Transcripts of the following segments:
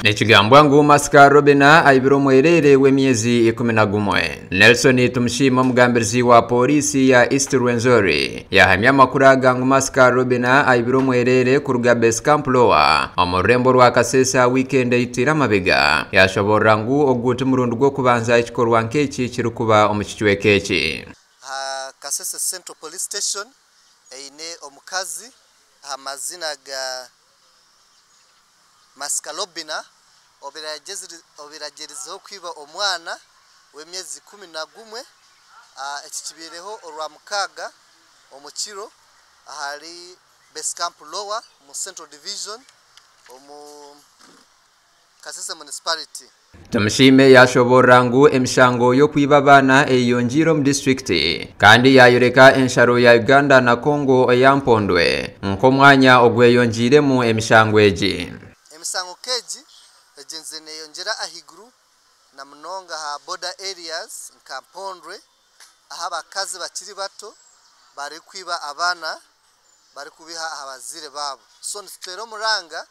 Nikigambwa ngu Masika Robina aibire omwereere w'emyezi 11. Nelson Tumusiime, omugambirizi wa pooriisi ya East Rwenzori, yahamya amakuru aga ngu Masika Robina aibire omwereere kuruga Base Camp Lower omu rurembo rwa Kasese aha wiikenda eyitwire amabega. Yashoborora ngu ogu ti murundi gw'okubanza ekikorwa nk'eki kirikuba omu kicweka eki. Aha Kasese Central Police Station eine omukazi aha mazina ga Masika Robina obiragyerizeho kwiba omwana w'emyezi 11. Eki kibaireho Orwamukaaga omu kiro ahari Base Camp Lower omu Central Division omu Kasese Municipality. Tumusiime yashoborora ngu emishango y'okwiba abaana eyeyongiire omu disiturikiti kandi yayoreka ensharo ya Uganda na Congo eya Mpondwe nk'omwanya ogweyongiiremu emishango egi. Emisango nk'egi egyenzire neyongyera ahaiguru na munonga aha border areas nka Mpondwe, ahu abakazi bakiri bato barikwiba abaana barikubiha aha bazaire baabo. So nituteera omuranga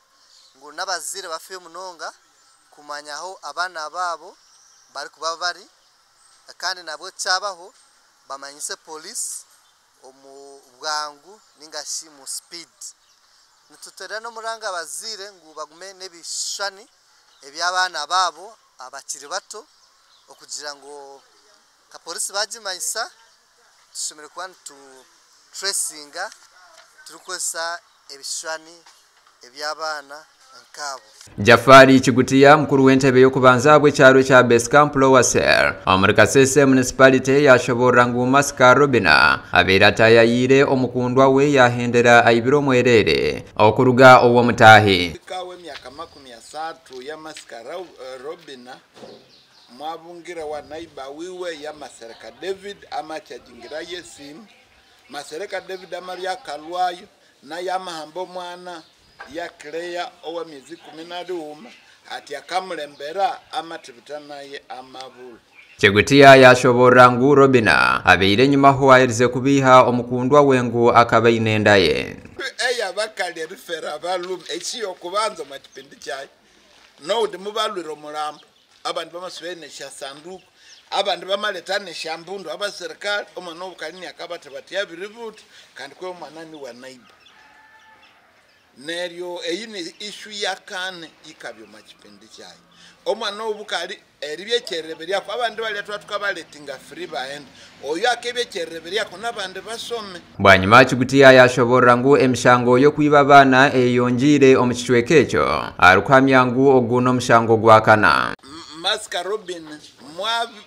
ngu n'abazaire bafeyo munonga kumanya ahu abaana baabo barikuba bari, kandi nabwo kyabaho bamanyise pooriisi omu bwangu ningashi mu speed. Nituteera n'omuranga abazaire ngu bagume n'ebishushani eby'abaana baabo abakiri bato okugira ngu nka pooriisi bagimanyisa tushemereire kuba nitutracinga turikukozesa ebishushani eby'abaana nk'abo. Jafari Kigutiya, mukuru w'entebe y'okubanza bw'ekyaro kya Base Camp Lower Cell omuri Kasese Municipality, yashoborora ngu Masika Robina abaire atayayiire omukundwa we yahendera aibire omwereere okuruga ow'omutaahi. W'emyaka 30 ya Masika Robina mwabungira wa neighbor wiwe ya Masereka David amachajingira yesimu. Masereka David amabyakalwayo naye amahamba omwana ya Claire ow'emyezi 11 ati akamulembera amatibita naye amabula. Kigutiya yashoborora ngu Robina abaire enyimaho aherize kubiiha omukundwa we ngu akaba aine enda ye. Eyabakali erifera abalume ekiyokubanza omu kipindi kyayo nowundi mubalwire omulambo, abandi bamasibayo nesyasanduku, abandi bamaleta nesyambundu abaserikali. Omwana obukali niakabati bati yabiributa kandi kwe omwana ni wa neighbor. Neryo eyi ni issue yakane ikabya omu kipindi kyayo. Omwana obukali eribyekyerebe lyako abandi balya twatuka free baenda oyo akebyekyerebe lyako n'abandi basome. Bwanyima Kigutiya yashoborora ngu emishango y'okwiba abaana eyongiire omu kicweka ekyo, arikuhamya ngu ogu n'omushango gwa kana. Masika Robin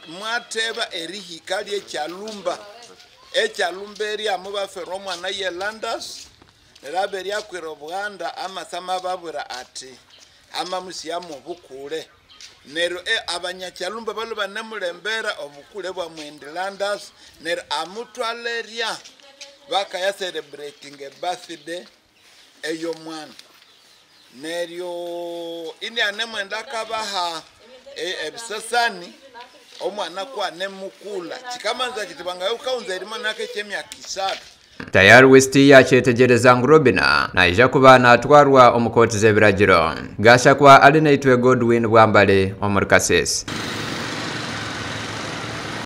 mwateba erihika lyekyalumba ekyalumba eryamu bafera omwana ye Landas erabe ryakwira obuhanda amasama babura ati amamusiyamu obukule. Neryo abanyakyalumba balo banemulembera obukule bwa Mwendi Landas, neryo amutwalerya bakaya celebrating a birthday ey'omwana. Neryo ini anemwenda akabaha ebisasani omwana kwanemukula kikamanza kiti bangayo kaunza erimo nake kyemyaka 3. Tayari West yakyetegereza ngu Robina naija kuba natwarwa omu kooti z'ebiragiro. Gashakwa Alinaitwe Godwin Bwambale omuri Kasese.